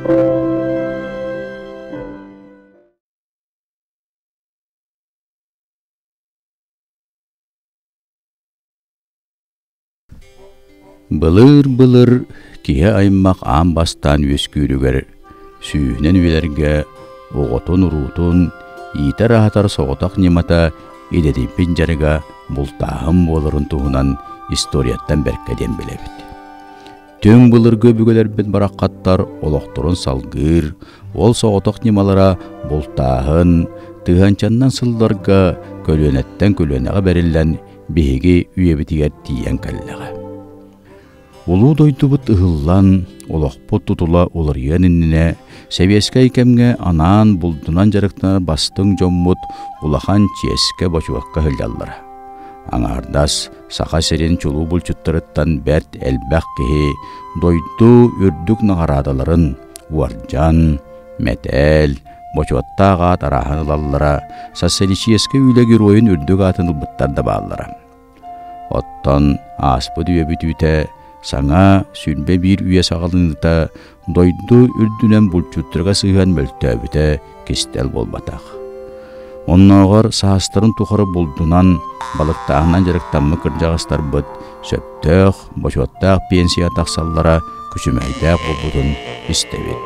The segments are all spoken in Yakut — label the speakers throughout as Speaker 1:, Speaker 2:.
Speaker 1: Былыр-былыр киһи аймах аан бастаан үөскүүрүгэр сүүһүнэн үйэлэргэ оҕотун-уруутун иитэр-аһатар соҕотох ньымата идэтийбит дьарыга бултааһын буоларын туһунан историяттан бэркэ диэн билэбит. Түҥ былыргы өбүгэлэрбит бараххаттар олохторун салгыыр, ол соҕотох ньымалара бултааһын, тыһыынчаннан сылларга көлүөнэттэн көлүөнэҕэ бэриллэн биһиги үйэбитигэр тиийэн кэллэҕэ. Улуу дойдубут ыһыллан, олохпут тутула уларыйыан иннинэ, сэбиэскэй кэмҥэ анаан булдунан дьарыктанар бастыҥ дьоммут улахан чиэскэ-бочуокка сылдьаллара. Аҥаардас Саха сирин чулуу булчуттарыттан бэрт элбэх киһи дойду үрдүк наҕараадаларын уордьан, мэтээл, бочуоттаах аат арааһын ылаллара, социалистическай үлэ геройун үрдүк аатын ылбыттар да бааллара. Оттон ааспыт үйэ бүтүүтэ саҥа 21 үйэ саҕаланыыта дойду үрдүнэн булчуттарга сыһыан мөлтөөбүтэ кистэл буолбатах. Оннооҕор саастарын тухары булдунан, балыктааһынан дьарыктаммыт кырдьаҕастарбыт сөптөөх, бочуоттаах пенсия тахсаллара күчүмэйдээх буолбутун истэбит.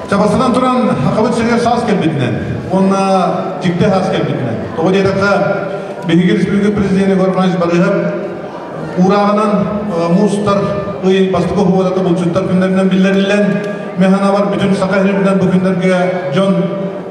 Speaker 2: Чабасынан туран Хахабыт сиригэр саас кэлбитинэн уонна дьикти саас кэлбитинэн. Тоҕо диэтэххэ, биһиги республика президенэ Егор Иванович Барыһов уурааҕынан муустар ый бастакы уһуодата булчуттар күннэринэн биллэриллэн, механабар бүтүн Саха сиринэн бу күннэргэ дьон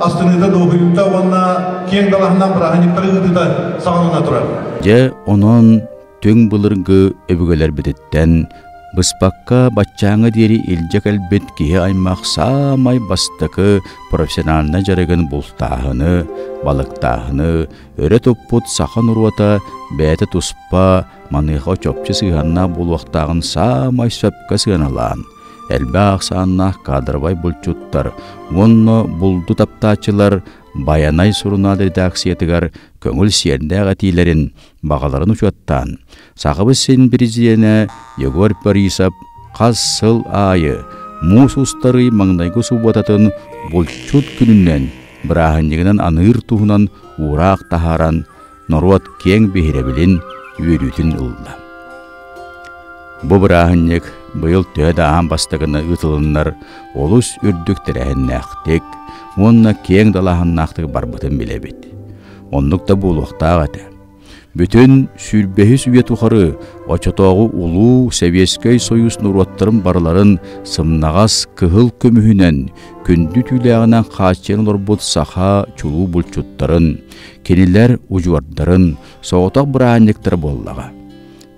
Speaker 2: астыныыта, дуоһуйуута уонна киэҥ далаһыннаах бырааһынньыктары ыытыыта саҕалана турар.
Speaker 1: Дьэ, онон түҥ былыргы өбүгэлэрбититтэн быспакка баччааҥҥа диэри илдьэ кэлбит киһи аймах саамай бастакы профессиональнай дьарыгын бултааһыны, балыктааһыны өрө туппут саха норуота бэйэтэ туспа маныаха чопчу сыһыаннаах буолуохтааҕын саамай сөпкө сыаналаан, элбэх ахсааннаах кадровай булчуттар уонна булду таптааччылар Байанай сурунаал редакциятыгар көҥүл сиэрдээх этиилэрин баҕаларын учуоттаан, Сахабыт сирин президенэ Егор Борисов хас сыл аайы муус устарый маҥнайгы субуотатын булчут күнүнэн бырааһынньыгынан аныыр туһунан уураах таһааран, норуот киэҥ биһирэбилин, үөрүүтүн ылла. Бу бырааһынньык быйыл төһө да аан бастакына ыытылыннар олус үрдүк тэрээһиннээхтик уонна киэҥ далааһыннаахтык барбытын билэбит. Оннук да буолуохтаах этэ. Бүтүн сүүрбэһис үйэ тухары оччотооҕу улуу Сэбиэскэй Союз норуоттарын барыларын сымнаҕас кыһыл көмүһүнэн, күндү түүлээҕинэн хааччыйан олорбут саха чулуу булчуттарын, кинилэр удьуордарын соҕотох бырааһынньыктара буоллаҕа.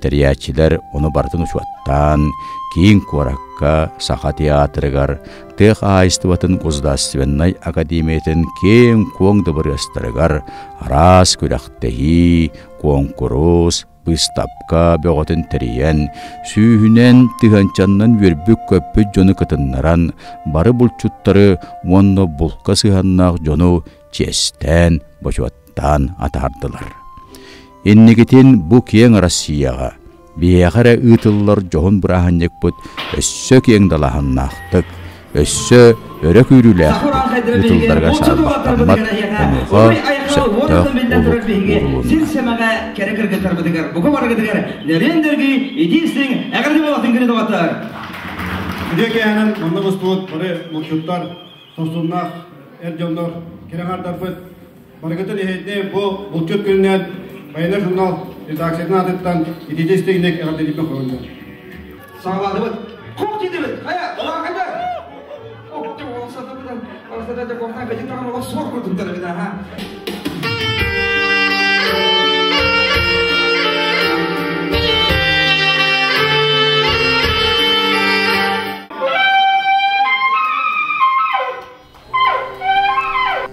Speaker 1: Тэрийээччилэр ону барытын учуоттаан, киин куоракка Саха театрыгар, тыа хаһаайыстыбатын государственнай академиятын киэҥ-куоҥ дыбарыастарыгар араас күрэхтэһии, куонкурус, быыстапка бөҕөтүн тэрийэн, сүүһүнэн, тыһыынчаннан үөрбүт-көппүт дьону кытыннаран, бары булчуттары уонна булка сыһыаннаах дьону чиэстээн, бочуоттаан атаардылар. Инникитин бу киэҥ Россияҕа биһиэхэ эрэ ыытыллар дьоһун бырааһынньыкпыт өссө киэҥ далааһыннаахтык, өссө өрө күүрүүлээхтик ыытылларыгар саарбахтаммат, онуоха сөптөөх олук уурулунна.
Speaker 3: Син сэмэҕэ кэрэ кыргыттарбытыгар, бука барыгытыгар нөрүөн-дөргүй итии-истиҥ эҕэрдэ буолатын күнү доҕоттор!
Speaker 2: Үтүө киэһэнэн манна мустубут бары булчуттар, сорсуннаах эр дьоннор, кэрэ аҥаардарбыт барыгытын иһитинэ бу булчут күнүнэн Байанай журнал редакциятын аатыттан итиитэ истиҥник эҕэрдэлиирбин хоруйдум.
Speaker 3: Саҕалаатыбыт. Хук дедибит. Хайа, улаахайда. Ох, суох курдуктар эбит аха.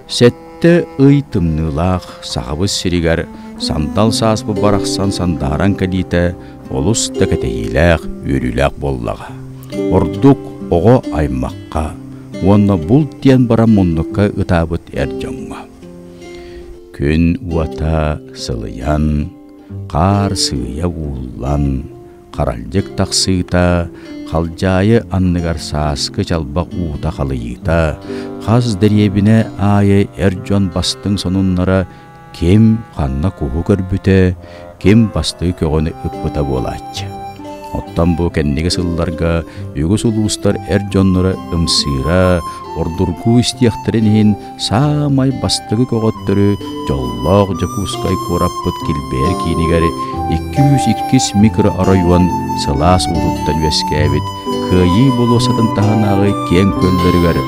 Speaker 1: Сэттэ ый тымныылаах Сахабыт сиригэр сандал сааспыт барахсан сандааран кэлиитэ олус да кэтэһиилээх, үөрүүлээх буоллаҕа. Ордук оҕо аймахха уонна булт диэн баран муннукка ытаабыт эр дьоҥҥо. Күн уота сылыйан, хаар сыыйа ууллан, харалдьык тахсыыта, Халдьаайы анныгар сааскы чалбах уута халыйыыта, хас дэриэбинэ аайы эр дьон бастыҥ сонуннара ким ханна куһу көрбүтэ, ким бастыы көҕөнү ыппыта буолааччы. Оттон бу кэнники сылларга үгүс улуустар эр дьонноро ымсыыра, ордургуу истиэхтэрин иһин саамай бастакы көҕөттөрү дьоллоох Дьокуускай куораппыт килбэйэр киинигэр 202 микрооройуон сылаас уутуттан үөскээбит Кыайыы болуоссатын таһынааҕы киэҥ көллөрүгэр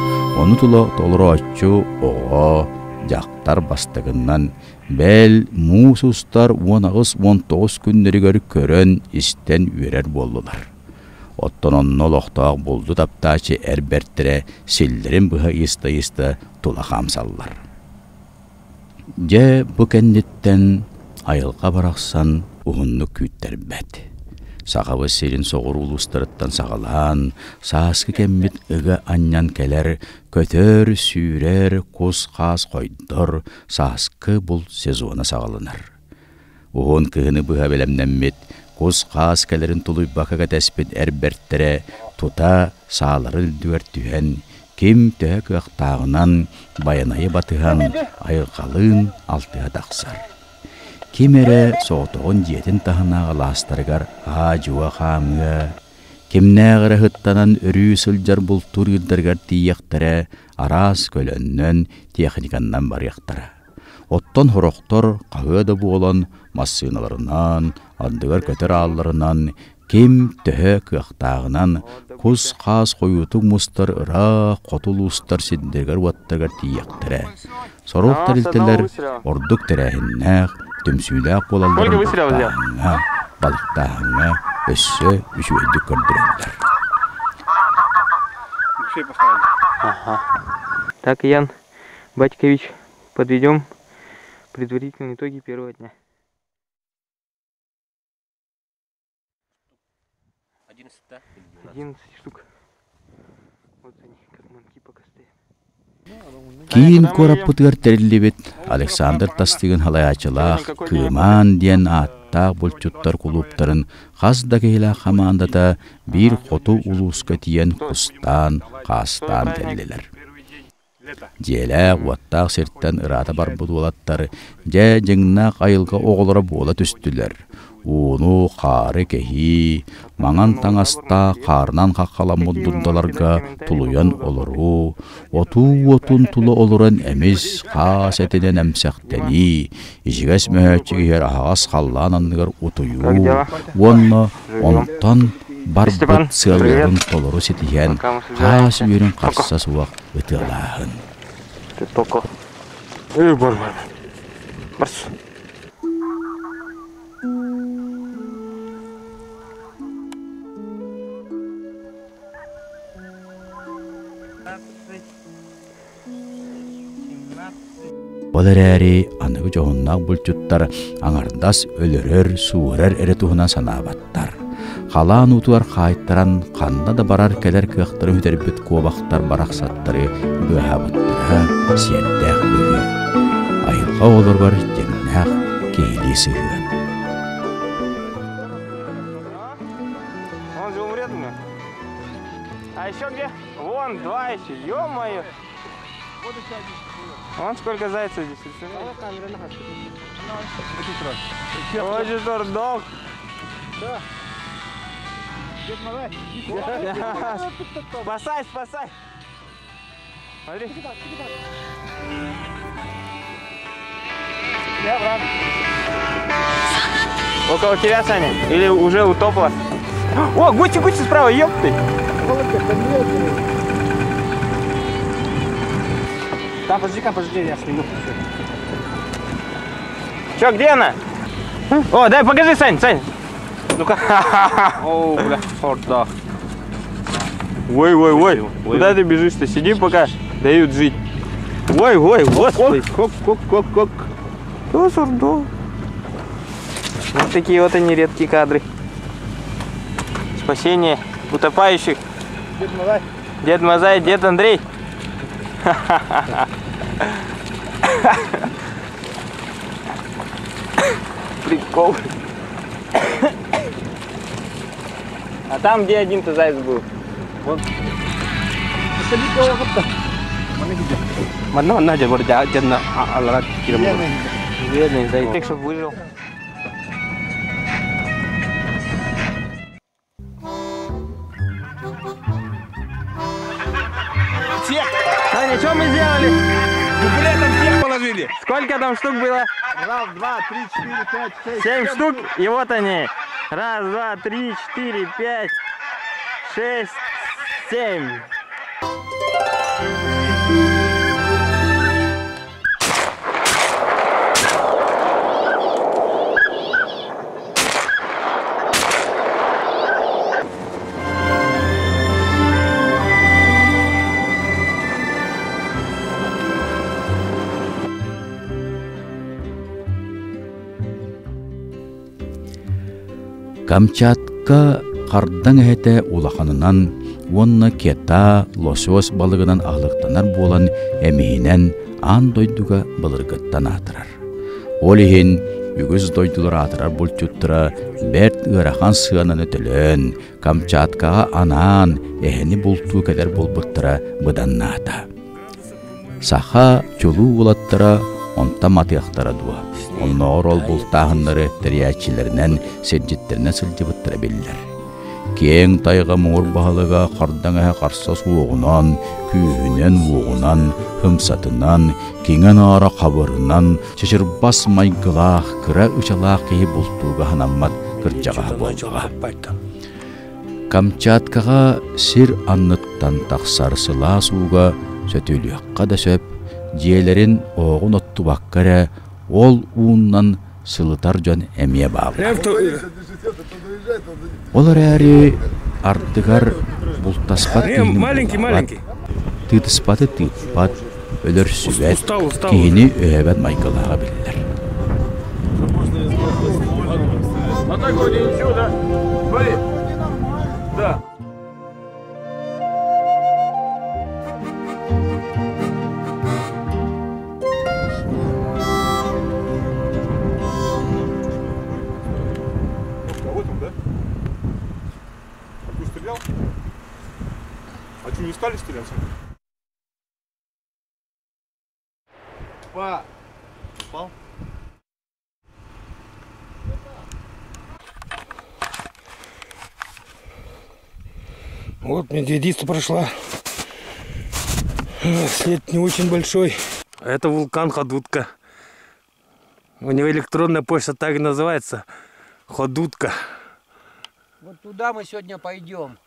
Speaker 1: ону тула толорооччу оҕо, дьахтар бастакыннан бэл муус устар 18-19 күннэригэр көрөн, истэн үөрэр буоллулар. Оттон онно олохтоох булду таптааччы эр бэртэрэ силлэрин быһа ыйыста-ыйыста тула хаамсаллар. Дьэ, бу кэнниттэн айылҕа барахсан уһуннук күүттэрбэт. Сахабыт сирин соҕуруу улуустарыттан саҕалаан, сааскы кэммит ыга анньан кэлэр көтөр, сүүрэр, кус-хаас хойдор сааскы булт сезона саҕаланар. Уһун кыһыны быһа бэлэмнэммит, кус-хаас кэлэрин тулуйбакка кэтэспит эр бэртэрэ тута сааларын үрдүгэр түһэн, ким төһө кыахтааҕынан Байанайы батыһан айылҕалыын алтыһа тахсар. Ким эрэ соҕотоҕун дьиэтин таһынааҕы алаастарыгар аа-дьуо хаамыа, кимнээх эрэ ыһыттанан өрүү сылдьар бултуур ыырдарыгар тиийиэхтэрэ, араас көлөннөн, техниканнан барыахтара. Оттон сорохтор хаһыа да буолан массыыналарынан, ардыгар көтөр аалларынан ким төһө кыахтааҕынан кус-хаас хойуутук мустар ыраах хоту улуустар сирдэригэр-уоттарыгар тиийиэхтэрэ. Сорох тэрилтэлэр ордук тэрээһиннээх, түмсүүлээх буолалларын бултааһыҥҥа, балыктааһыҥҥа өссө үчүгэйдик көрдөрөллөр.
Speaker 4: Так, Ян Батькович, подведем предварительные итоги первого дня.
Speaker 5: 11, да?
Speaker 4: 11 штук. Вот они, как манки пока стоят.
Speaker 1: Киин куораппытыгар тэриллибит Александр Тастыгын халайааччылаах Кыымаан диэн ааттаах булчуттар кулууптарын хас да киһилээх хамаандата биир хоту улууска тиийэн кустаан, хаастаан кэллилэр. Дьиэлээх-уоттаах сиртэн ыраата барбыт уолаттар дьэ дьиҥнээх айылҕа оҕолоро буола түстүлэр. Ууну, хаары кэһии, маҥан таҥастаах хаарынан хаххаламмыт дурдаларга тулуйан олоруу, отуу уотун тула олорон эмис, хаас этинэн эмсэхтэнии, ичигэс мөһөөччүк иһэр аһаҕас халлаан анныгар утуйуу уонна онтон барбыт сыалларын толору ситиһэн, хаас үөрүн харса суох ытыалааһын.
Speaker 4: Токо. Эй, бар, бар. Барс.
Speaker 1: Ол эрээри аныгы дьоһуннаах булчуттар аҥардас өлөрөр, суурар эрэ туһунан санаабаттар. Халаан уутугар хаайтаран ханна да барар-кэлэр кыахтарын сүтэрбит куобахтар барахсаттары быыһаабыттара сиэрдээх быһыы. Айылҕа оҕолоругар дьиҥнээх киһилии сыһыан.
Speaker 4: Он же умрет у меня. А еще где? Вон, два еще, ё-моё! Вон сколько зайцев здесь. Очень дурдом. Спасай, спасай. Смотри. Я, брат. Около тебя, Саня? Или уже утопла? О, Гуччи, Гуччи справа, ёпты!
Speaker 6: Там, подожди, там, подожди, я сниму.
Speaker 4: Чё, где она? О, дай покажи, Сань, Сань. Ну-ка. О, бля, да. Ой, ой, ой. Куда ты бежишь-то? Сиди пока, дают жить. Ой, ой, господи.
Speaker 6: Хоп, хоп, хоп, хоп.
Speaker 4: Что сурдо? Вот такие вот они редкие кадры. Спасение утопающих.
Speaker 6: Дед Мазай.
Speaker 4: Дед Мазай, дед Андрей. Прикол. А там, где один-то заяц был. Вот. Манна манна же бар жанна алара кирем. Бедный заяц. Чтоб выжил.
Speaker 6: Всех!
Speaker 4: Саня, что мы сделали?
Speaker 6: Дуплетом всех положили!
Speaker 4: Сколько там штук было?
Speaker 6: Раз, два, три, четыре, пять, шесть.
Speaker 4: 7 штук, и вот они. Раз, два, три, четыре, пять, шесть, семь.
Speaker 1: Камчатка хардаҥ эһэтэ улаханынан уонна кета, лосось балыгынан аһылыктанар буолан эмиһинэн аан дойдуга былыргыттан аатырар. Ол иһин үгүс дойдулар аатырар булчуттара бэрт ыарахан сыананы төлөөн, Камчаткаҕа анаан эһэни бултуу кэлэр буолбуттара быданнаата. Саха чулуу уолаттара онтон матыахтара дуо? Оннооҕор ол бултааһыннары тэрийээччилэринэн, сирдьиттэринэн сылдьыбыттара биллэр. Киэҥ тайҕа муҥур баһылыга хардаҥ эһэ харса суоҕунан, күүһүнэн-уоҕунан, ымсатынан, киҥэ-наара хабырынан, чычырбас майгылаах, кыра ычалаах киһи бултууга санаммат кырдьаҕаһа буоллаҕа. Камчаткаҕа сир анныттан тахсар сылаас ууга сөтүөлүөххэ да сөп, дьиэлэрин оһоҕун оттубакка эрэ ол ууннан сылытар дьон эмиэ бааллар. Ол эрээри ардыгар бултаспат киһини булларбат, тыытыспаты тыыппат, өлөрсүбэт, киһини өһөөбөт майгылааҕа биллэр.
Speaker 6: А так вроде ничего, да? Смотри. Да. А вот он, да? А ты стрелял? А что, не стали стреляться? Па! Попал?
Speaker 5: Вот медведица прошла. След не очень большой. Это вулкан Ходутка. У него электронная почта так и называется. Ходутка.
Speaker 7: Вот туда мы сегодня пойдем.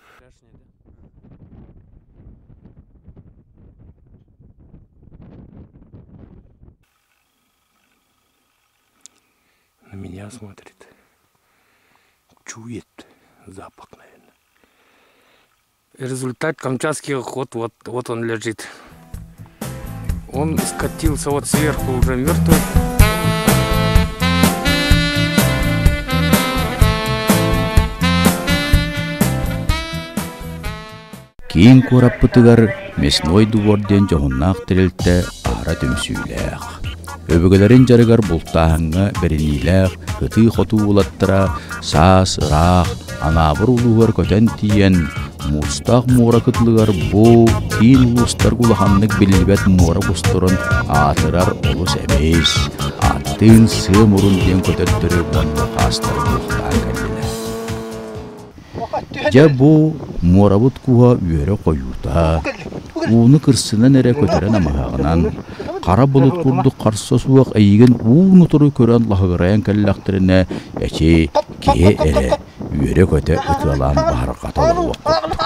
Speaker 5: На меня смотрит. Чует запах, наверное. Результат камчатских охот, вот, вот он лежит. Он скатился вот сверху уже мертвый.
Speaker 1: Киин куораппытыгар Мясной двор диэн дьоһуннаах тэрилтэ аһара түмсүүлээх. Өбүгэлэрин дьарыгар бултааһыҥҥа бэриниилээх ытыы-хотуу уолаттара саас ыраах Анаабыр улууһугар көтөн тиийэн, муустаах муора кытылыгар бу киин улуустарга улаханнык биллибэт муора кустарын аатырар олус эмис, ааттыын сыа мурун диэн көтөрдөрү уонна хаастары бултаан кэллилэр. Дьэ бу муорабыт куһа үөрэ хойуута, ууну кырсынан эрэ көтөрөн амаһаҕынан, хара былыт курдук харса суох эйигин уун-утары көрөн лаһыгырайан кэллэхтэринэ, эчи киһи эрэ үөрэ-көтө ытыалаан баһырҕата олоруох курдук.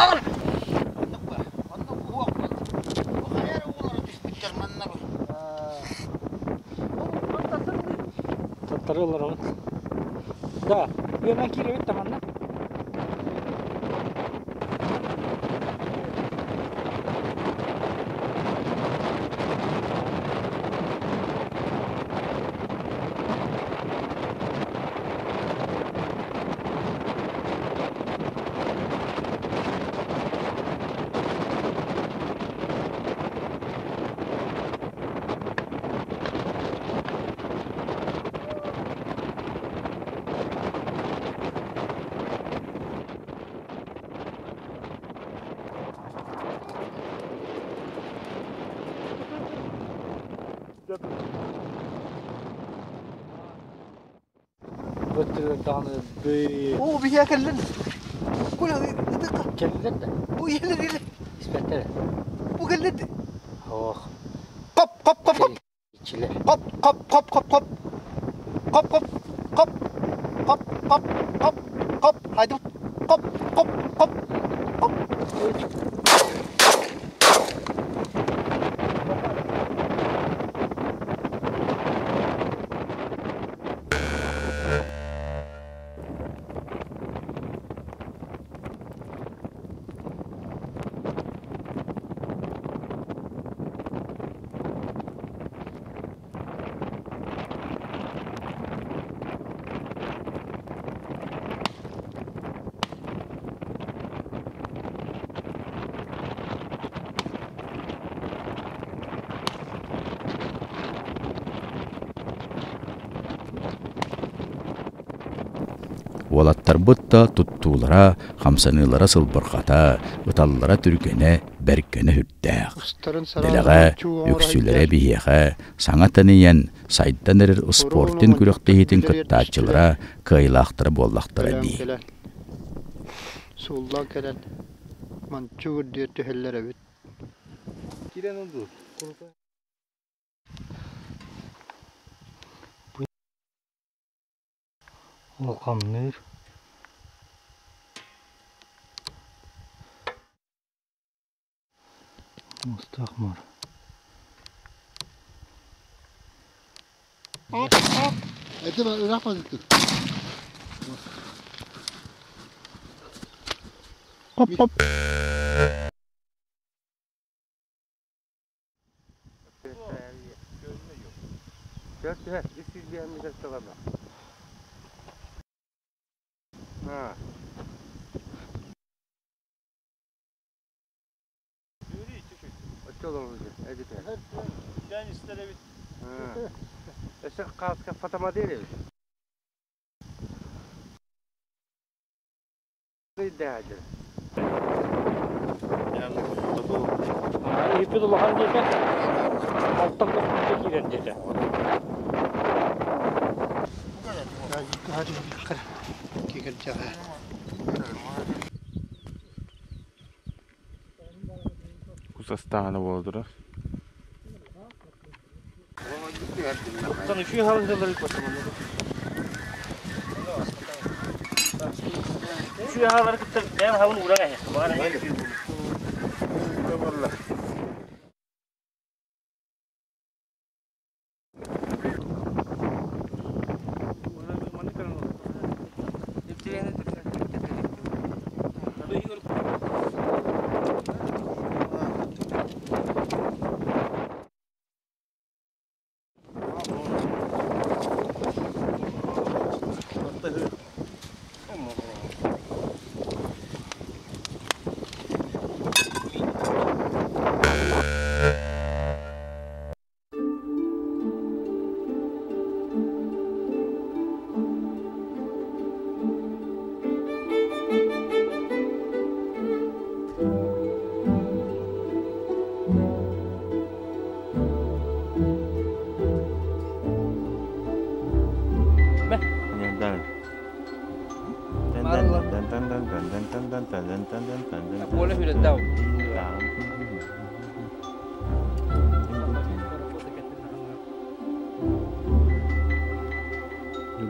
Speaker 7: Да, үөмэн киирэбит да манна. Бу даҕаны
Speaker 8: Оо, биһиэ кэллин. Куля, ытыкка.
Speaker 7: Кэллилэр да?
Speaker 8: Бу иһэлэр иһэлэр.
Speaker 7: Испэттэр.
Speaker 8: Бу кэллин.
Speaker 7: Ох.
Speaker 8: Хоп, хоп, хоп, хоп.
Speaker 7: Иччилэр.
Speaker 8: Хоп, хоп, хоп, хоп, хоп. Хоп, хоп, хоп. Хоп, хоп, хоп, хоп. Хайды. Хоп, хоп, хоп, хоп.
Speaker 1: Уолаттарбыт да туттуулара, хамсаныылара сылбырҕата, ыталлара түргэнэ, бэргэнэ сүрдээх. Дэлэҕэ үксүлэрэ биһиэхэ саҥа тэнийэн, сайдан эрэр спортин күрэхтэһиитин кыттааччылара кыайыылаахтара буоллахтара дии.
Speaker 8: Сууллан кэлэн манчугур диэн түһэллэр эбит.
Speaker 7: Улаханныыр. Муустаах муора.
Speaker 2: Хоп-хоп.
Speaker 5: Иһиппит улахан диэтэ, алтан көппүтэ киирэр диэтэ.
Speaker 4: Кусастаана буола турар.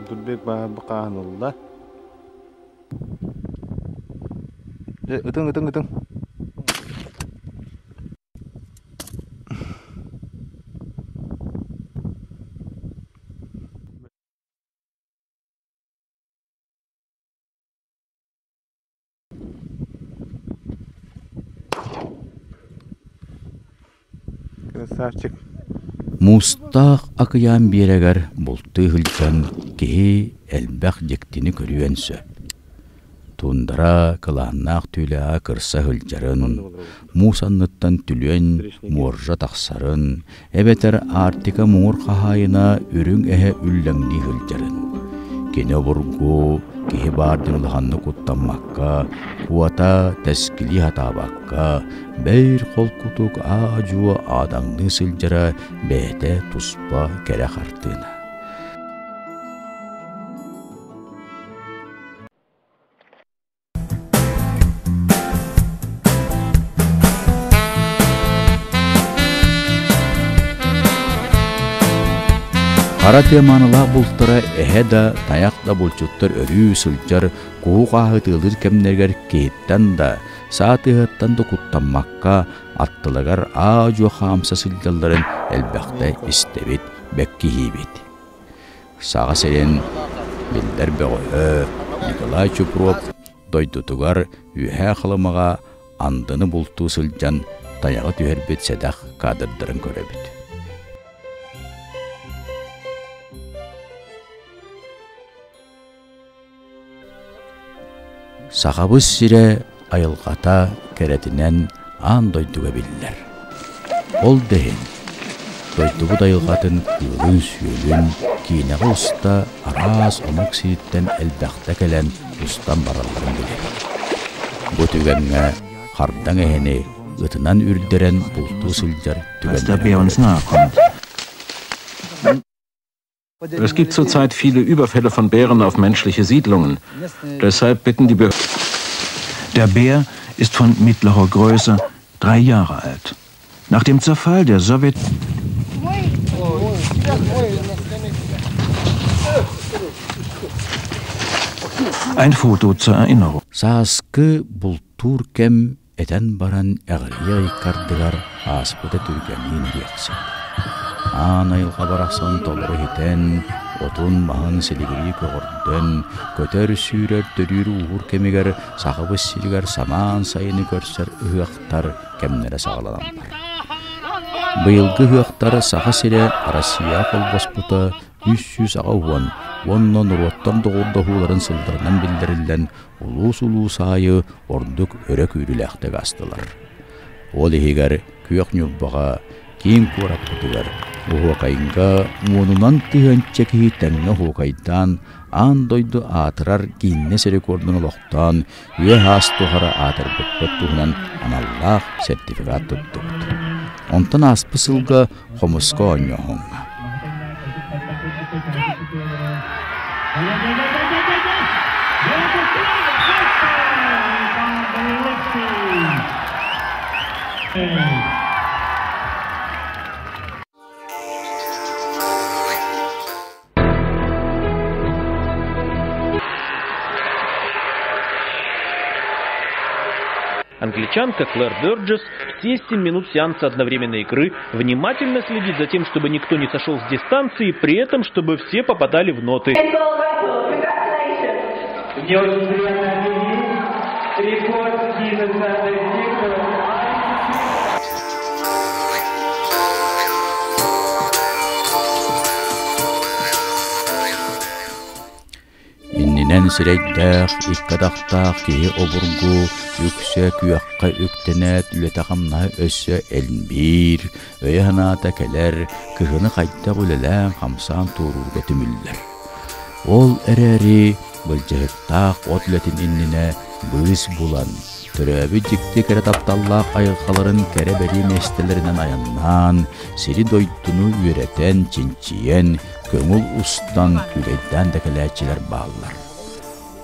Speaker 4: Дурбек баһаанылла. Ытыҥ, ытыҥ, ытыҥ. Красавчик.
Speaker 1: Муустаах акыйаан биэрэгэр бултуу сылдьан киһи элбэх дьиктини көрүөн сөп. Туундара кылааннаах түүлээҕэ кырса сылдьарын, муус анныттан түлүөн муоржа тахсарын, эбэтэр Арктика муҥур хаһаайына үрүҥ эһэ үллэҥнии сылдьарын. Кини обургу киһи баардын улаханнык куттаммакка, куота тэскилии сатаабакка, бэйр холкутук аа-дьуо аадаҥныы сылдьара бэйэтэ туспа кэрэ хартыына. Хара тыа маанылаах бултара эһэ да, тайах да булчуттар өрүү сылдьар куһу хааһытыалыыр кэмнэригэр киһиттэн да, саа тыаһыттан да куттаммакка аттыларыгар аа-дьуо хаамса сылдьалларын элбэхтэ истэбит, бэккиһиибит. Саха сирин биллэр бөҕөһө Николай Чупров дойдутугар Үөһээ Халымаҕа андыны бултуу сылдьан тайаҕы түһэрбит сэдэх кадрдарын көрөбүт. Сахабыт сирэ айылҕата кэрэтинэн аан дойдуга биллэр. Ол да иһин, дойдубут айылҕатын кыылын-сүөлүн киинэҕэ уста араас омук сириттэн элбэхтэ кэлэн устан баралларын билэбит. Бу түгэҥҥэ хардаҥ эһэни ытынан үрдэрэн бултуу сылдьар түгэннэрин көрөбүт.
Speaker 9: Es gibt zurzeit viele Überfälle von Bären auf menschliche Siedlungen. Deshalb bitten die Behörden.
Speaker 10: Der Bär ist von mittlerer Größe, drei Jahre alt. Nach dem Zerfall der Sowjet Ein Foto zur Erinnerung.
Speaker 1: Сааскы бултуур кэм этэн баран эҕирийэ ыккардыгар ааспыта түргэнниин эриэхсит. Аан айылҕа барахсан толору иһитэн, отун-маһын силигирии көҕөрдөн, көтөр-сүүрэр төрүүр-ууһуур кэмигэр Сахабыт сиригэр самаан сайыны көрсөр ыһыахтар кэмнэрэ саҕаланаллар. Быйылгы ыһыахтар Саха сирэ Россия холбоспута 380 уонна норуоттар доҕордоһууларын сылларынан биллэриллэн улуус-улуус аайы ордук өрө күүрүүлээхтик аастылар. Ол иһигэр Күөх Ньурбаҕа, киин куораппытыгар оһуокайга уонунан тыһыынча киһи тэҥҥэ оһуокайдаан, аан дойду аатырар Гиннес рекордун олохтоон, үө-аас тухары аатырбыппыт туһунан аналлаах сертификат туттубут. Онтон ааспыт сылга хомуска оонньооһуҥҥа.
Speaker 11: Англичанка Клэр Бёрджес все 7 минут сеанса одновременной игры внимательно следит за тем, чтобы никто не сошел с дистанции, при этом, чтобы все попадали в ноты.
Speaker 12: Мне очень приятно объявить рекорд Гиннесса достигнут.
Speaker 1: Иннинэн сирэйдээх, икки атахтаах киһи обургу үксэ күөххэ үктэнээт үлэтэ-хамнаһа өссө элбиир, өйө-санаата кэлэр, кыһыны хайдах үлэлээн-хамсаан туоруурга түмүллэр. Ол эрээри былдьаһыктаах от үлэтин иннинэ быыс булан, төрөөбүт дьикти кэрэ тапталлаах айылҕаларын кэрэ-бэлиэ миэстэлэринэн айаннаан, сири-дойдуну үөрэтэн, чинчийэн, көҥүл устан күүлэйдээн да кэлээччилэр бааллар.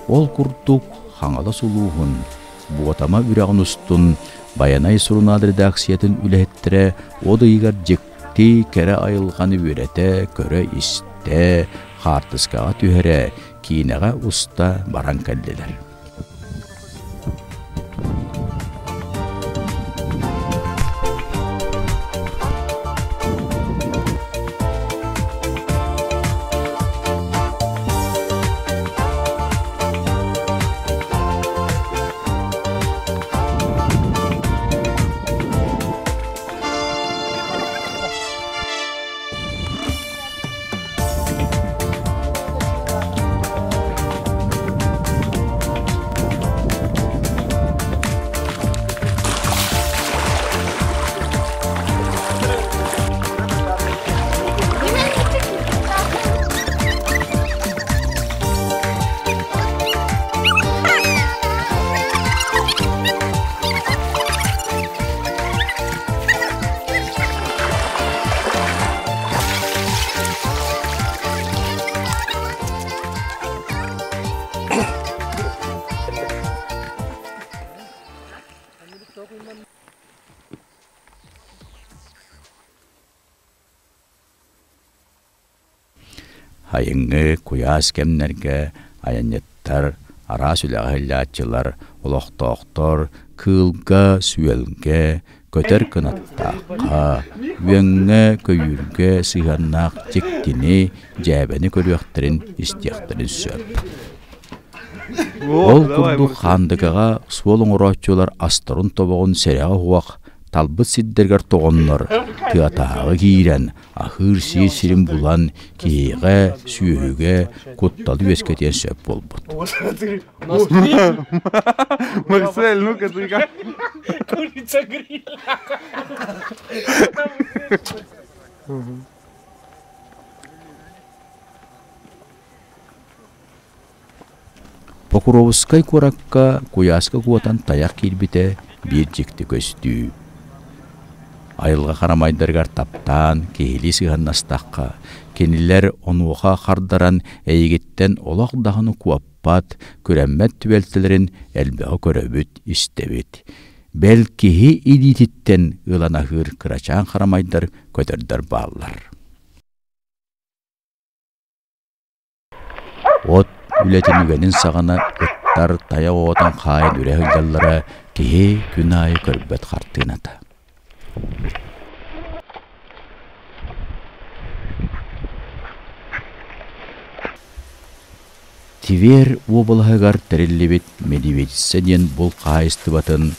Speaker 1: Ол курдук Хаҥалас улууһун Буотама үрэҕин устун Байанай сурунаал редакциятын үлэһиттэрэ от ыйыгар дьикти кэрэ айылҕаны үөрэтэ, көрө-истэ, хаартыскаҕа түһэрэ, киинэҕэ уста баран кэллилэр. Сайыҥҥы куйаас кэмнэргэ айанньыттар, араас үлэҕэ иһиллээччилэр, олохтоохтор кыылга, сүөлгэ, көтөр кынаттаахха, үөҥҥэ-көйүүргэ сыһыаннаах дьиктини, дьээбэни көрүөхтэрин, истиэхтэрин сөп. Ол курдук Хаандыгаҕа суол оҥорооччулар астарын тобоҕун сэрэҕэ уһуох талбыт сирдэригэр тоҕоннор, тыатааҕы киирэн, аһыыр-сиир сирин булан киһиэхэ, сүөһүгэ кутталы үөскэтиэн сөп буолбут.
Speaker 4: Марсель, ну-ка ты как?
Speaker 12: Курица гриль.
Speaker 1: Покровскай куоракка куйааска куотан тайах киирбитэ биир дьикти көстүү. Айылҕа харамайдарыгар таптаан, киһилии сыһыаннастахха, кинилэр онуоха хардаран эйигиттэн олох даҕаны куоппат, күрэммэт түбэлтэлэрин элбэҕи көрөбүт, истэбит. Бэл киһи илиититтэн ылан аһыыр кырачаан харамайдар көтөрдөр бааллар. От үлэтин үгэнин саҕана ыттар тайах оҕотун хаайан үрэ сылдьаллара киһи күн аайы көрбөт хартыыната. Тверь уобалаһыгар тэриллибит Медведица диэн булт хаһаайыстыбатын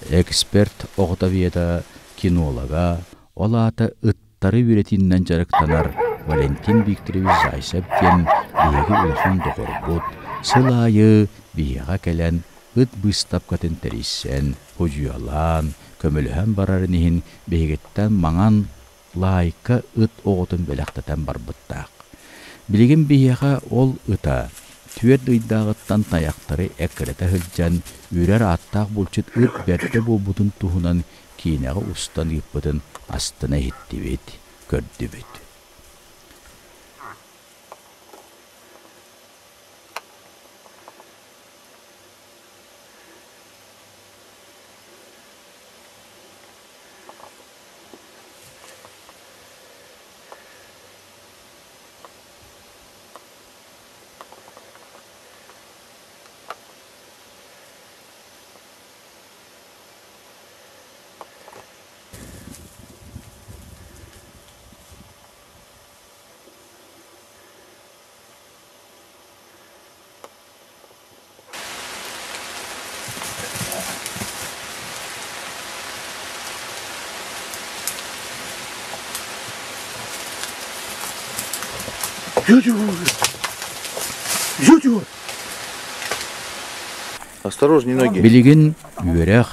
Speaker 1: эксперт оҕотоведа, кинолога, ол аата ыттары үөрэтиинэн дьарыктанар Валентин Викторович Зайцев диэн биһиги улахан доҕорбут, сыл аайы биһиэхэ кэлэн ыт быыстапкатын тэрийсэн, ходьуйалаан, көмөлөһөн барарын иһин биһигиттэн маҥан лаайка ыт оҕотун бэлэхтэтэн барбыттаах. Билигин биһиэхэ ол ыта түөрт ыйдааҕыттан тайахтары эккирэтэ сылдьан үрэр ааттаах булчут ыт бэрдэ буолбутун туһунан киинэҕэ устан ыыппытын астына иһиттибит, көрдүбүт.
Speaker 13: Осторожней ноги.
Speaker 1: Билигин үөрэх,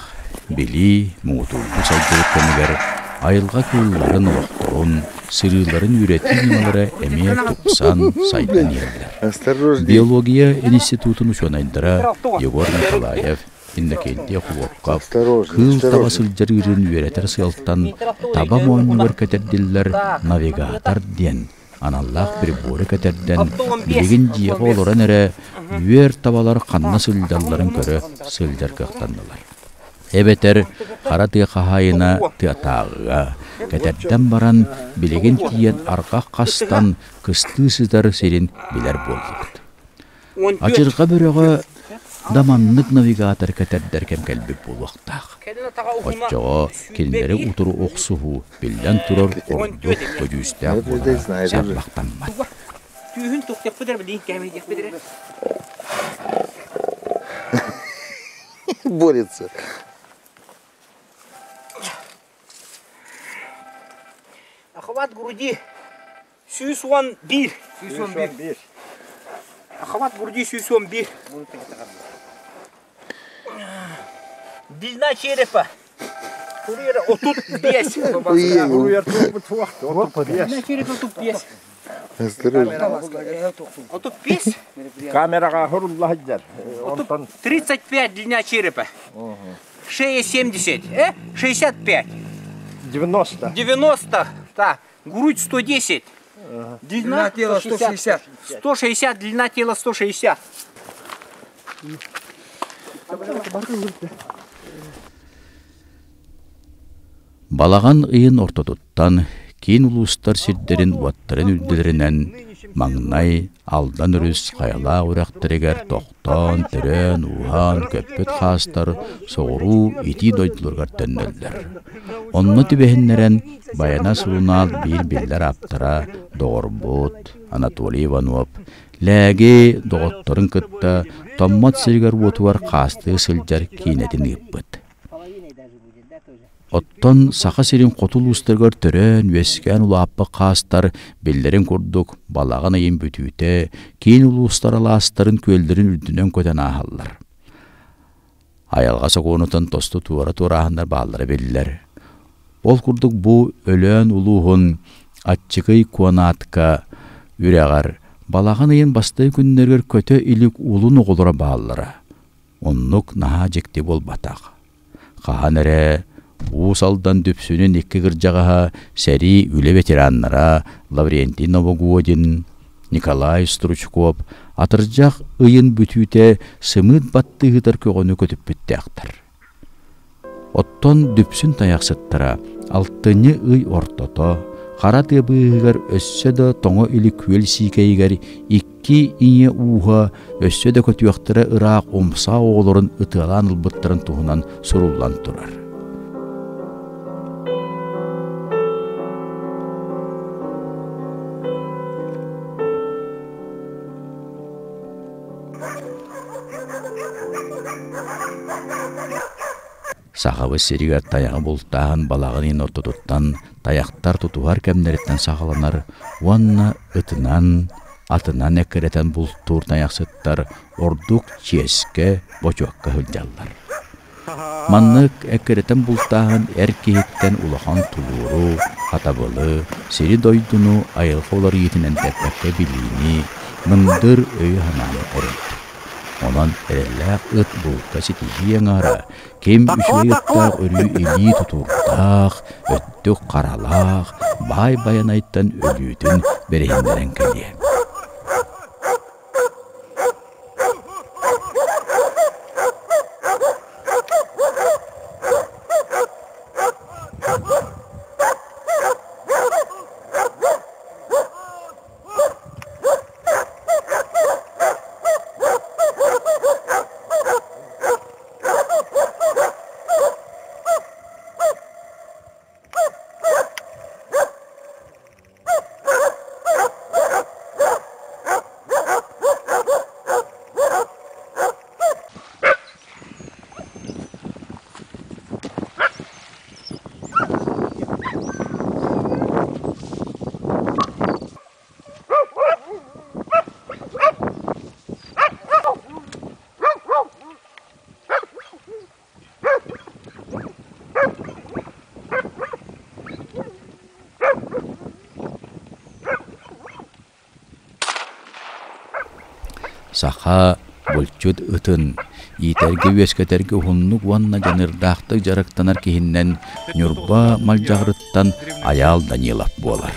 Speaker 1: билии муҥутуурдук сайдыбыт кэмигэр айылҕа кыылларын олохторун, сырыыларын үөрэтии ньымалара эмиэ тупсан, сайдан иһэллэр. Биология институтун учуонайдара Егор Николаев, Иннокентий Охлопков кыыл таба сылдьар ыырын үөрэтэр сыалтан таба моонньугар кэтэрдиллэр навигатор диэн аналлаах приборы кэтэрдэн, билигин дьиэҕэ олорон эрэ үөр табалар ханна сылдьалларын көрө сылдьар кыахтаннылар. Эбэтэр хара тыа хаһаайына тыатааҕыга кэтэрдэн баран, билигин тиийэн арҕах хастан кыстыы сытар сирин билэр буоллубут. Адьырҕа бөрөҕө да маннык навигатор кэтэрдэр кэм кэлбит буолуохтаах. Оччоҕо кинилэри утары охсуһуу, биллэн турар, ордук көдьүүстээх буолара саарбахтаммат.
Speaker 12: Түүһүн туохтуохпут эрэ билигин кээмэйдиэхпит эрэ.
Speaker 13: Борется.
Speaker 12: Охват груди 111. 111. Охват груди 111. Длина черепа. Отут бес. Длина черепа отут бес. Отут бес.
Speaker 14: Камераға хұрулла сылдьар.
Speaker 12: 35 длина черепа. Шея 70. 65.
Speaker 14: 90.
Speaker 12: 90. Так. Грудь 110. Длина тела 160. 160, длина тела 160.
Speaker 1: Балаҕан ыйын ортотуттан киин улуустар сирдэрин-уоттарын үрдүлэринэн Маҥнай Алдан өрүс хайалаах үрэхтэригэр тохтоон, төрөөн-ууһаан көппүт хаастар соҕуруу итии дойдуларыгар төннөллөр. Онно түбэһиннэрэн Байана сурунаал биир биллэр ааптара, доҕорбут Анатолий Иванов Лээги доҕотторун кытта Томмот сиригэр-уотугар хаастыы сылдьар киинэтин ыыппыт. Оттон Саха сирин хоту улуустарыгар төрөөн-үөскээн улааппыт хаастар, биллэрин курдук, балаҕан ыйын бүтүүтэ киин улуустар алаастарын күөллэрин үрдүнэн көтөн ааһаллар. Айылҕа сокуонуттан тосту туора туорааһыннар бааллара биллэр. Ол курдук бу Өлөөн улууһун Аччыгый Куонаатка үрэҕэр балаҕан ыйын бастакы күннэригэр көтө илик улун оҕолоро бааллара. Оннук наһаа дьикти буолбатах. Хаһан эрэ Уус Алдан Дүпсүнүн икки кырдьаҕаһа сэрии үлэ ветераннара Лаврентий Новогодин, Николай Стручков атырдьах ыйын бүтүүтэ сымыыт баттыыһытар көҕөнү көтүппүттээхтэр. Оттон Дүпсүн тайахсыттара алтынньы ый ортото хара тыа быыһыгар өссө да тоҥо илик күөл сиикэйигэр икки ийэ ууһа өссө да көтүөхтэрэ ыраах умса оҕолорун ытыалаан ылбыттарын туһунан суруллан турар. Сахабыт сиригэр тайаҕы бултааһын балаҕан ыйын ортотуттан тайахтар тутуһар кэмнэриттэн саҕаланар уонна ытынан, атынан эккирэтэн бултуур тайахсыттар ордук чиэскэ, бочуокка сылдьаллар. Маннык эккирэтэн бултааһын эр киһиттэн улахан тулууру, хатабылы, сири-дойдуну айылҕа уларыйыытын эндэппэккэ билиини, мындыр өйү-санааны эрэйэр. Онон эрэллээх ыт булка ситиһии аҥаара ким үчүгэй ыттаах өрүү илии тутуурдаах, өттүк харалаах, баай байанайтан өлүүтүн бэриһиннэрэн кэлиэ. Саха булчут ытын иитэргэ-үөскэтэргэ уһуннук уонна дьаныардаахтык дьарыктанар киһиннэн Ньурба Малдьаҕарыттан Айаал Данилов буолар.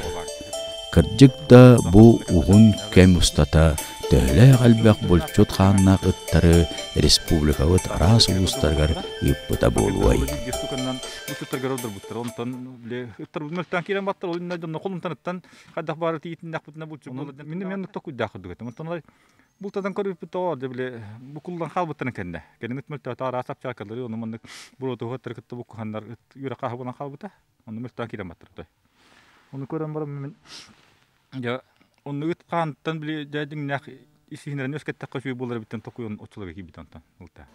Speaker 1: Кырдьык да бу уһун кэм устата төһөлөөх элбэх булчут хааннаах ыттары республикабыт араас улуустарыгар ыыппыта буолуой?
Speaker 6: Бултадан көрбүппүт тоҕо дьэ били букуллан хаалбыттарын кэннэ. Кэлин ыт мөлтөөтө араас апчаакалары ону маннык буруотуһуттары кытта буккуһаннар ыт үөрэх хааһы буолан хаалбыта. Онно мөлтөөн киирэн баттарбыта. Ону көрөн баран мин дьэ онну ыт хаантан били дьэ дьиҥнээх исиһинэрин үөскэттэххэ үчүгэй буолар эбиттэн токуйан оччолорго киирбит онтон ылта.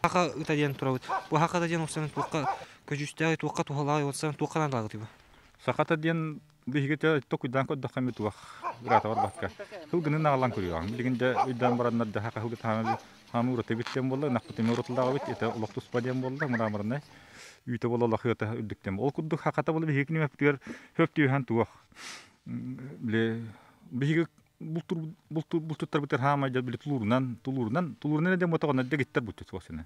Speaker 13: Хака ыта диэн турабыт. Бу хака диэн олсан туохха көдьүүстээх туохха туһалаах олсан туохха наадалаах бу.
Speaker 6: Сахата диэн биһиги токуйдаан көрдөххө эми туох ыраата барбакка сылгыны аҕалан көрүөҕүҥ. Билигин дьэ өйдөөн бараннар дьэ хака сылгы таһааны хааны ураты эбит диэн буолла, ынахпыт эмиэ уратылаах эбит, это олох туспа диэн буолла, мраморнай үүтэ буола олох ыата үрдүк диэн. Ол курдук хахата буола биһиги кинимэппитигэр хөп түһэн туох били биһиги бултур бултур бултуттарбытыгар хаамай дьэ били тулуурунан тулуурунан тулуурунан диэн буотаҕына дэгиттэр булчут суох синэ.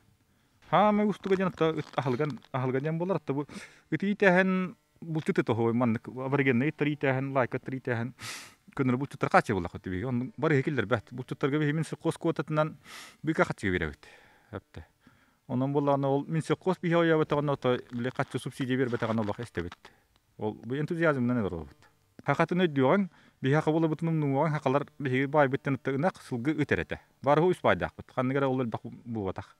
Speaker 6: Хаамай устуга диэн ыт аһылыган аһылыга диэн буолар, атта бу ыт иитээһин булчут ыт оһуой маннык аборигеннай ыттар иитээһин, лайкаттар иитээһин көннөрү булчуттар хааччы буоллахха биһиги оннук бары киллэрбэт. Булчуттарга биһи мин совхоз квотатынан быка хаччыга биэрэбит. Эпте. Онон буоллаҕына ол мин совхоз биһи ойооботоҕуна ото били хаччы субсидия биэрбэтэҕинэ олох эстэбит. Ол бу энтузиазмынан олоробут. Хахатын өйдүөҕүҥ, Биһи хака буолабытын умнуоҕуҥ хакалар биһиги баайбыттан ынах сылгы ыт эрэ этэ. Барыһы үс баайдаахпыт. Ханнык эрэ ол элбэх буолбатах.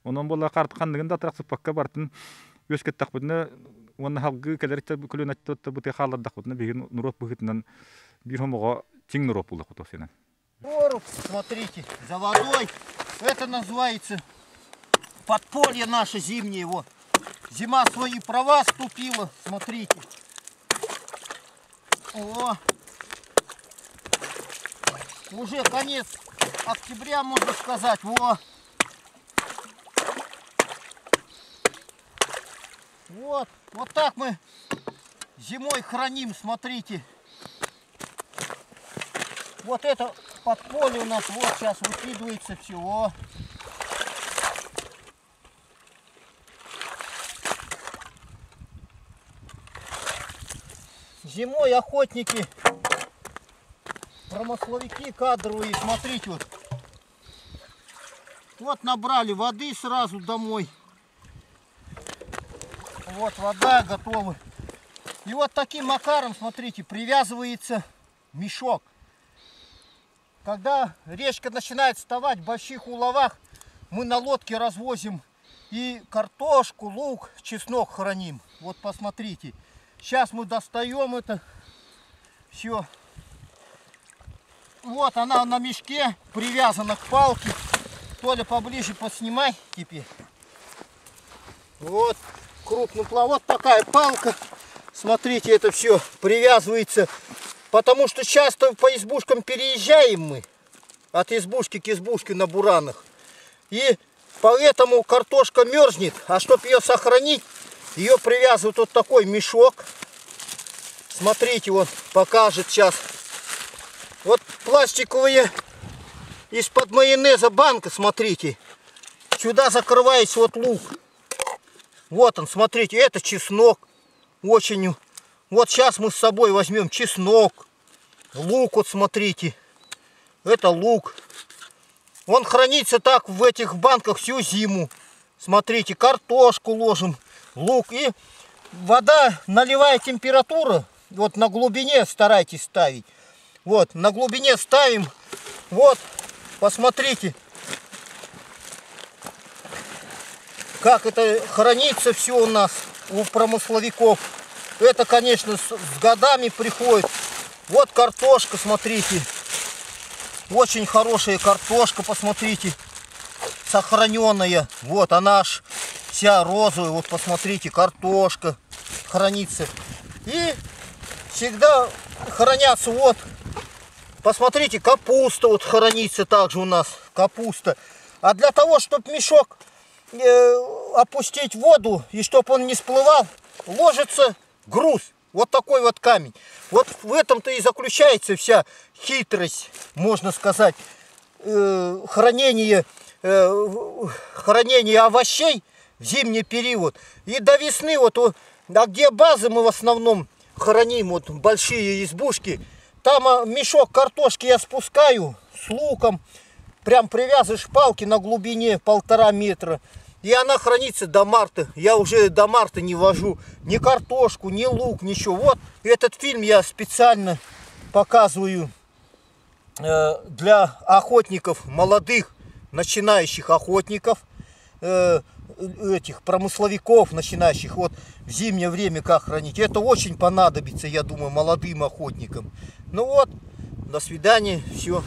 Speaker 6: Онон буолла ханныгын да атарахсыппакка барытын үөскэттэхпитинэ уонна салгыы кэлэр көлүөнэ бытыы хааллардахпытына биһиги норуот быһыытынан биир хомоҕо чиҥ норуот буолуохпут осенен.
Speaker 8: Поруб, смотрите, за водой. Это называется подполье наше зимнее. Вот. Зима свои права ступила, смотрите. О, уже конец октября, можно сказать. Во. Вот, вот так мы зимой храним, смотрите. Вот это подполье у нас вот сейчас выкидывается всего. Зимой охотники, промысловики кадровые, смотрите вот. Вот набрали воды сразу домой. Вот вода готова. И вот таким макаром, смотрите, привязывается мешок. Когда речка начинает вставать в больших уловах, мы на лодке развозим и картошку, лук, чеснок храним. Вот посмотрите. Сейчас мы достаем это все. Вот она на мешке привязана к палке. Толя, поближе поснимай теперь. Вот крупный плав. Вот такая палка. Смотрите, это все привязывается. Потому что часто по избушкам переезжаем мы. От избушки к избушке на буранах. И поэтому картошка мерзнет. А чтобы ее сохранить, ее привязывают вот такой мешок. Смотрите, он покажет сейчас. Вот пластиковые из-под майонеза банка, смотрите. Сюда закрывается вот лук. Вот он, смотрите, это чеснок. Очень. Вот сейчас мы с собой возьмем чеснок. Лук, вот смотрите. Это лук. Он хранится так в этих банках всю зиму. Смотрите, картошку ложим, лук. И вода, наливая температура, вот на глубине старайтесь ставить. Вот, на глубине ставим. Вот, посмотрите, как это хранится все у нас, у промысловиков. Это, конечно, с годами приходит. Вот картошка, смотрите. Очень хорошая картошка, посмотрите. Сохраненная. Вот она аж вся розовая. Вот посмотрите, картошка хранится. И всегда хранятся вот. Посмотрите, капуста вот хранится также у нас. Капуста. А для того, чтобы мешок опустить в воду и чтобы он не всплывал, ложится груз. Вот такой вот камень. Вот в этом-то и заключается вся хитрость, можно сказать, хранение овощей в зимний период. И до весны, вот, а где базы мы в основном храним, вот большие избушки, там мешок картошки я спускаю с луком, прям привязываешь палки на глубине 1,5 метра. И она хранится до марта. Я уже до марта не вожу ни картошку, ни лук, ничего. Вот этот фильм я специально показываю для охотников, молодых, начинающих охотников, этих промысловиков начинающих. Вот в зимнее время как хранить. Это очень понадобится, я думаю, молодым охотникам. Ну вот, до свидания, все.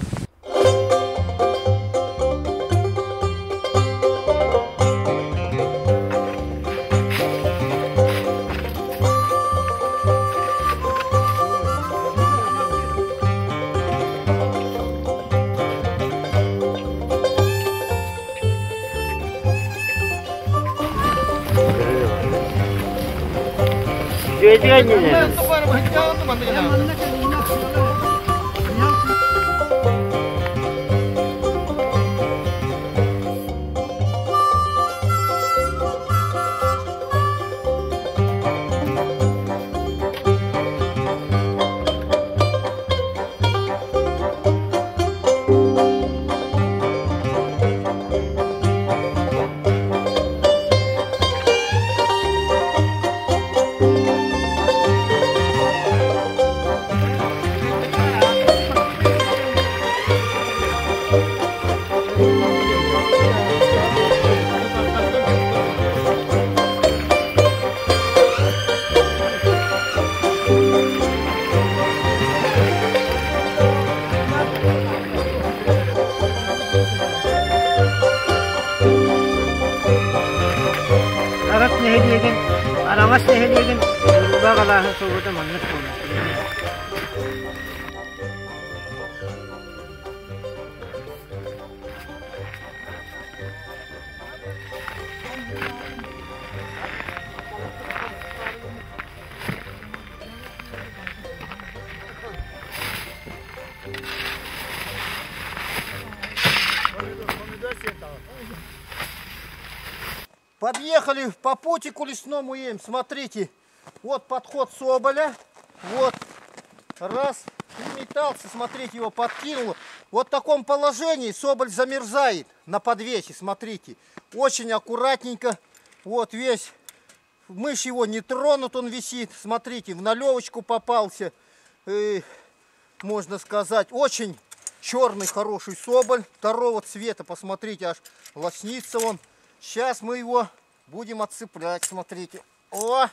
Speaker 15: Маҥаас нэһилиэгин Уруулаах алааһын собута маннык буолар.
Speaker 8: Подъехали по путику лесному им, смотрите. Вот подход соболя. Вот. Раз. И метался, смотрите, его подкинуло. Вот в таком положении соболь замерзает на подвесе, смотрите. Очень аккуратненько. Вот весь. Мышь его не тронут, он висит. Смотрите, в налевочку попался. И, можно сказать, очень черный хороший соболь. Второго цвета, посмотрите, аж лоснится он. Сейчас мы его будем отцеплять, смотрите. О!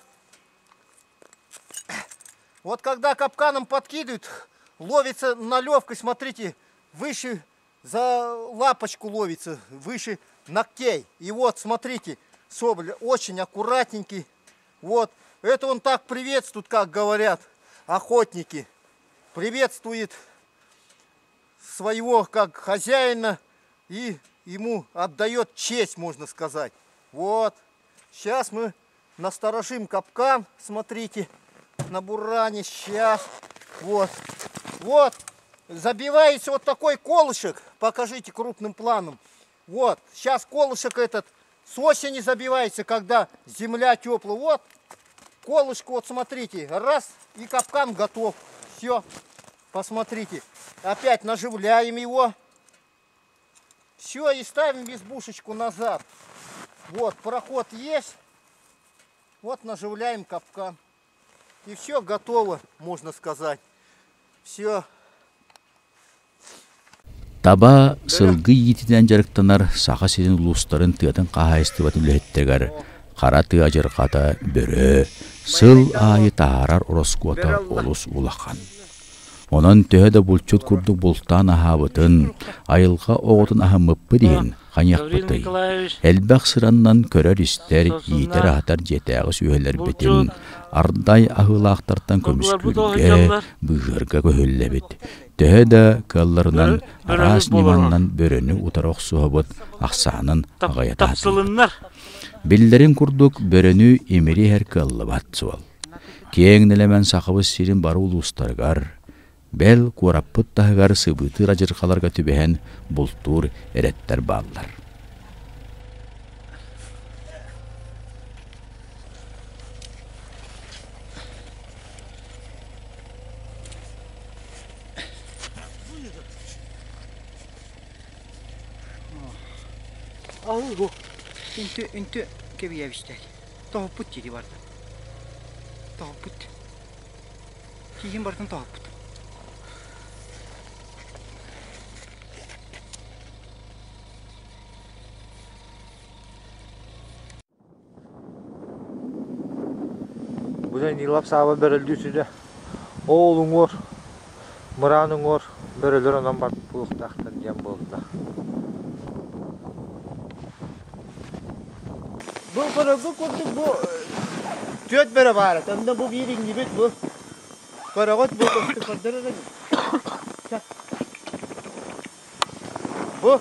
Speaker 8: Вот когда капканом подкидывают, ловится налевкой, смотрите, выше за лапочку ловится, выше ногтей. И вот, смотрите, соболь очень аккуратненький. Вот, это он так приветствует, как говорят охотники. Приветствует своего как хозяина и ему отдает честь, можно сказать. Вот, сейчас мы насторожим капкан, смотрите, на буране сейчас. Вот, вот, забивается вот такой колышек, покажите крупным планом. Вот, сейчас колышек этот с осени забивается, когда земля теплая. Вот, колышко, вот смотрите, раз, и капкан готов. Все, посмотрите. Опять наживляем его. Все, и ставим избушечку назад. Вот, проход есть. Вот наживляем капкан. И все готово, можно сказать. Все.
Speaker 1: Таба сылгы иитиитинэн дьарыктанар Саха сирин улуустарын тыатын хаһаайыстыбатын үлэһиттэригэр хара тыа адьырҕата бөрө сыл аайы таһаарар ороскуота олус улахан. Онон төһө да булчут курдук бултаан аһаабытын, айылҕа оҕотун аһыммыппыт иһин хайыахпытый? Элбэх сыраннан көрөр-истэр, иитэр-аһатар дьиэтээҕи сүөһүлэрбитин ардай аһыылаахтартан көмүскүүргэ, быыһыырга көһүллэбит. Төһө да кыалларынан араас ньыманнан бөрөнү утары охсуһабыт ахсаанын аҕыйата сатыыбыт. Биллэрин курдук, бөрөнү имири иһэр кыаллыбат суол. Киэҥ нэлэмэн Сахабыт сирин бары улуустарыгар, бэл, куораппыт таһыгар сыбыытыыр адьырҕаларга түбэһэн бултуур эрэттэр бааллар.
Speaker 15: Алгу. Үнтү үнтү кэбийэбистэр. Тоһуппут дири барда. Тоһуппут. Киһин бартын тоһуппут.
Speaker 16: Бу Данилов Сааба бөрөлдүү сүдэ оол уҥуор, мыраан уҥуор бөрөлөр онон барбыт буолуохтаахтар диэн буолла.
Speaker 8: Бу көрөргө курдук бу түөрт бөрө баар этэ. Онно бу биир иҥнибит бу. Көрөҕүт бу көстү көрдөрөр Бу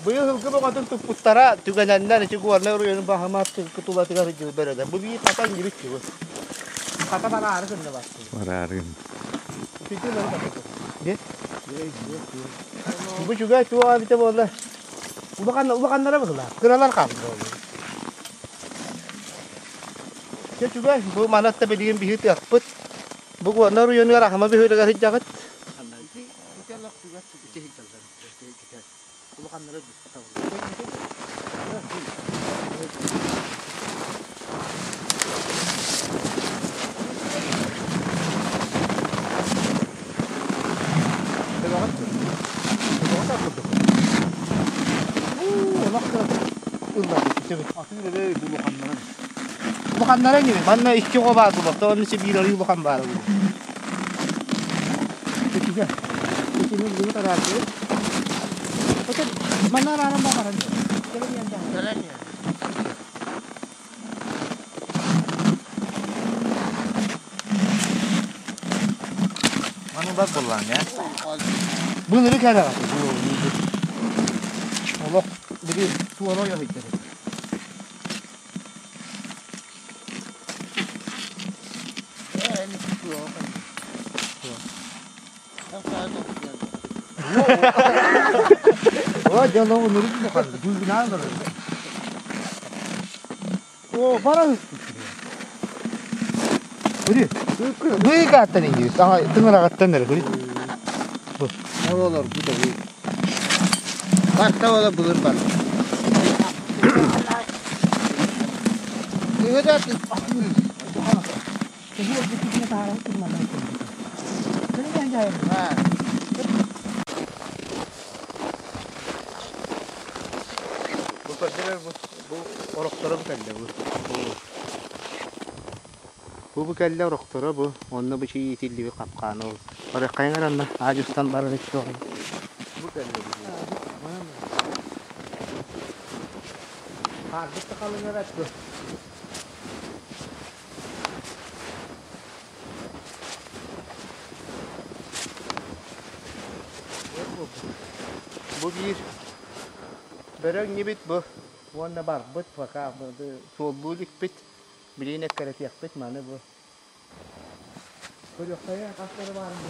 Speaker 8: быйыл сылгы бөҕөтүн туппуттара түгэнэннэр ити Горнай оройуонун Баһымаат тулатыгар сылдьыбыт бөрөлөр. Бу биир хата иҥнибит бу. Хата бараары гынна бастыы.
Speaker 6: Бараары гынна.
Speaker 8: Бу үчүгэй туох эбитэ буолла. Улахан улаханнара быһылаах. Кыралар хаалдылар. Дьэ үчүгэй. Бу манатта билигин биһи тыахпыт. Бу Горнай оройуонугар Аһыма бөһүөлэгэр сылдьаҕыт.
Speaker 15: Улаханнара ини манна икки оҕо баар буолуохта онно биир арыы улахан баара буолуо Бар боллаң, я. Bunu kere bak. Allah biri tuğana ya hitleri. О, дело nuruk mu kaldı? Duygular da. О, бара. Бuri. Быйгаттан инги. Ага, тыңырагаттан нere бuri. Бу.
Speaker 8: Олар бу да бу. Барта ола булыр бар.
Speaker 15: Бу көрдөрөр бу орохторо бу кэллэ бу. Бу бу кэллэ орохторо бу. Онно бу чий итилли капканы ол. Бары кайыңаранна ажустан бары чоң. Бу кэллэ бу. Хардык калыңар бу. Бу бир бөрөң нибит бу. Уонна бар бут пока суоллуу бит. Билине керетиэхпит маны бу. Көрүөххайа кастары барын бу.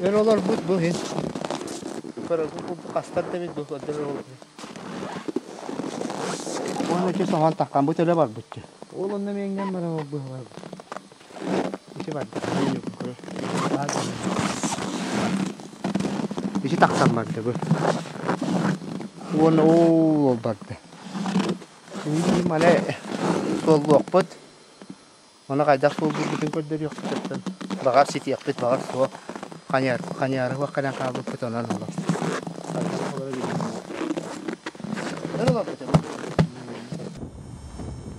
Speaker 15: Өр олар бут бу хин. Көрө бу кастар дебит бу өдөр ол. Оны чи соған таққан бу төлө бар бутчу. Ол онна меңнен бар ол бу бар. Иши бар. Иши тақсан бар бу. Оны ол барды. Ini мане суоллуохпут. Оны кайдах суолбут бүтүн көрдөр ёкпут. Багар ситиэхпит багар суо. Ханяр, ханяр вакканан каабыппыт онон олор.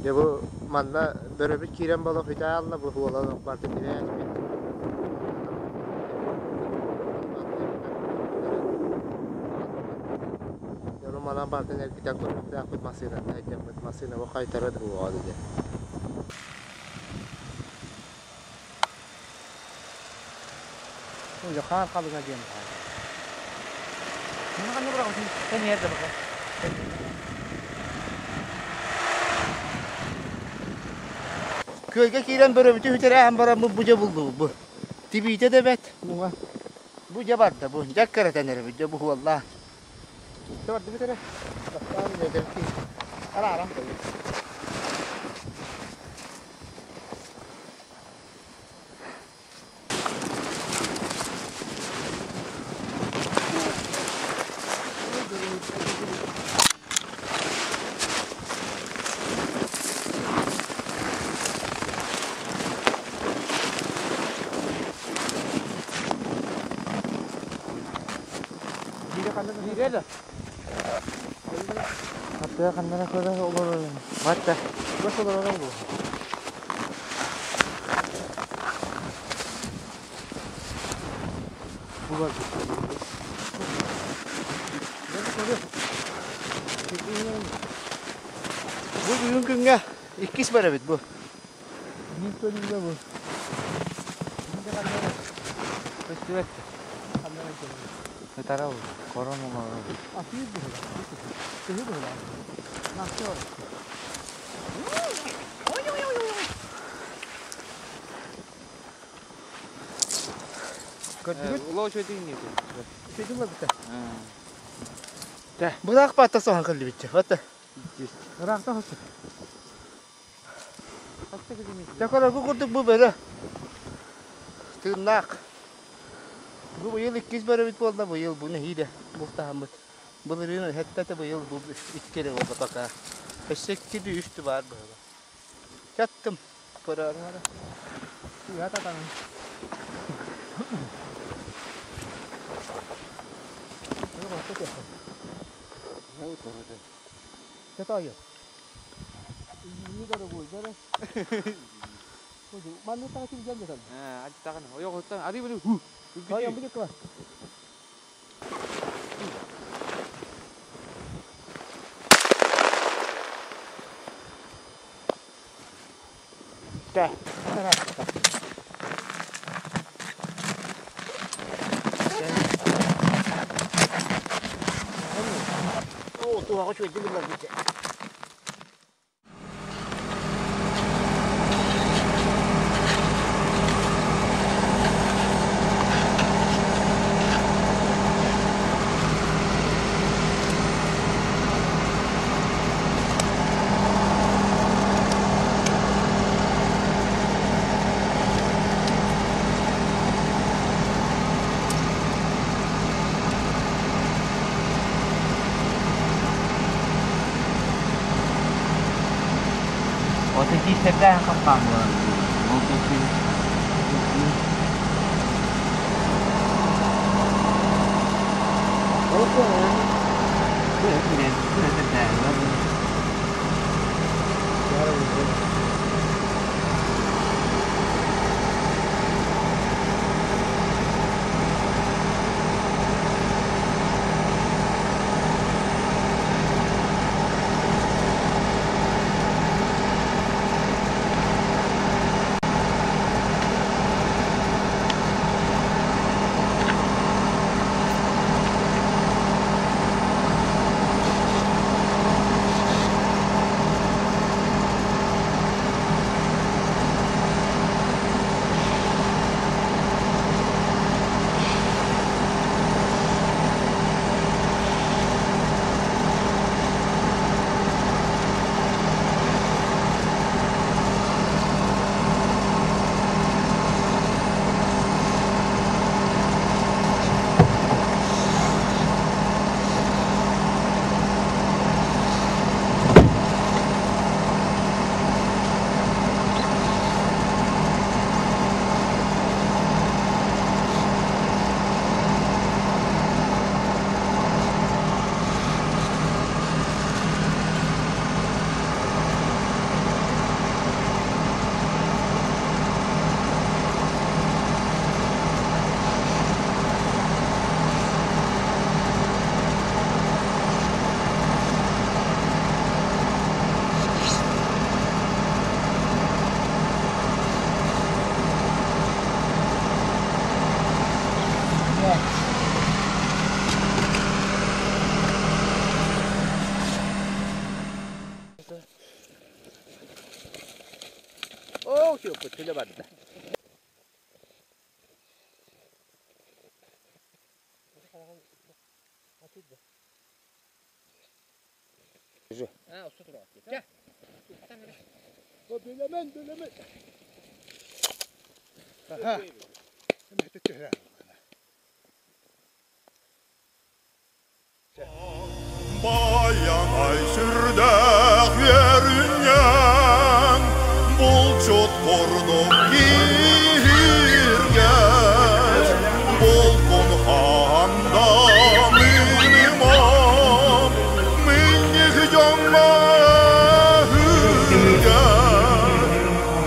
Speaker 15: Де бу манна бөрөбүт киирен боло хүтэ алла бу хуолан барды тибээн бит. Yoru манан бартын эркитен көрүктээхпит масына айдеммит масына бу кайтарад бу аады де. Жахан қалыңа дем. Көлгө киирен бөрөбүтү хүтерээн баран бу бужа булду бу. Тибите де бет. Муга. Бу жа барда бу. Жаккаратан эре бу бу валла. Барды битере. Бастан дедем ки. Ара ара.
Speaker 16: Hatta kanlara kadar olur. Hatta.
Speaker 15: Баш олар бу. Бу бар. Бу бүгүн күнгө иккис бар бит бу. Мин төлүнгө бу.
Speaker 16: Көстүбэт. Тарау, корона ма.
Speaker 15: Атыы бу. Тыһы бу. Нахты бар. Көрдүгүт?
Speaker 4: Улау чөйтүн не?
Speaker 15: Чөйтүн бар бит. Булак бата соған кылды битче. Бата. Рахта хосу. Такара бу курдук бу бөрө. Тырнак. Бу быйыл иккис бөрө бит болду, быйыл буну хиде бултаһаммыт. Былырыын хеттете быйыл бу иккере болду пока. Эшекки үстү бар бу. Чаттым. Көрөр. Я татан. Түстэ. Оо, туһаҕа үчүгэйдик ыллар бите.
Speaker 3: Ото тиистэрдээх хаппаан буолан.
Speaker 15: Оо, түлэ барда. Bilemen, bilemen. Aha.
Speaker 17: Баянай сүрдээх үөрүнньэҥ, булчут курдук киһиргэс, булкун хаһан да мыыныма, минньик дьоҥҥо өһүргэс,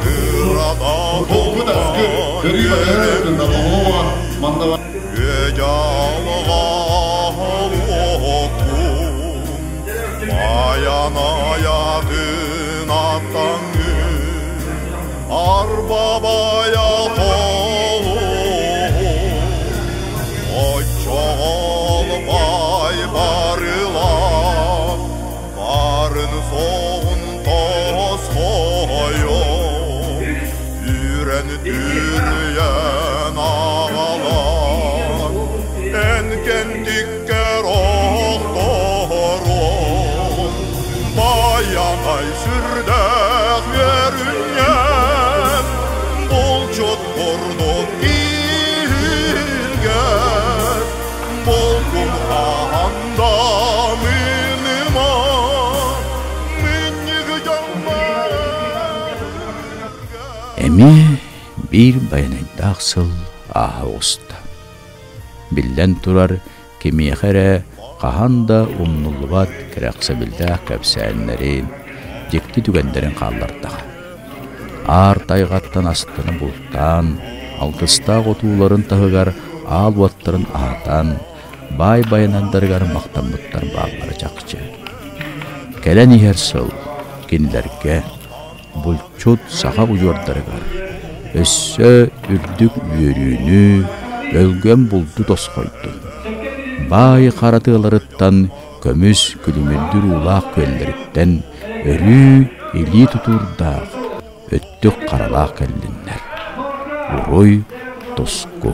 Speaker 17: кырата Баянаятын аттаңы арбабая толу Очоғол бай барыла барын соғын тос қойо Үрен түрген ағалар Энкен тиккер охторон Баянай сүрдээх үөрүнньэҥ, булчут курдук киһиргэс, булкун хаһан да мыныма, минньик дьоҥҥо
Speaker 1: Эмиэ биир байанайдаах сыл ааһа оҕуста. Биллэн турар, кимиэхэ эрэ хаһан да умнуллубат кэрэхсэбиллээх кэпсээннэрин, дьикти түгэннэрин хааллардаҕа. Аар тайҕаттан астына бултаан, алгыстаах отууларын таһыгар аал уоттарын аһатан, баай байанандарыгар махтаммыттар бааллара чахчы. Кэлэн иһэр сыл кинилэргэ булчут саха удьуордарыгар өссө үрдүк үөрүүнү, өлгөм булду тосхойдун. Баай хара тыаларыттан көмүс күлүмүрдүр уулаах күөллэриттэн өрүү илии тутуурдаах, өттүк харалаах кэллиннэр. Уруй, туску!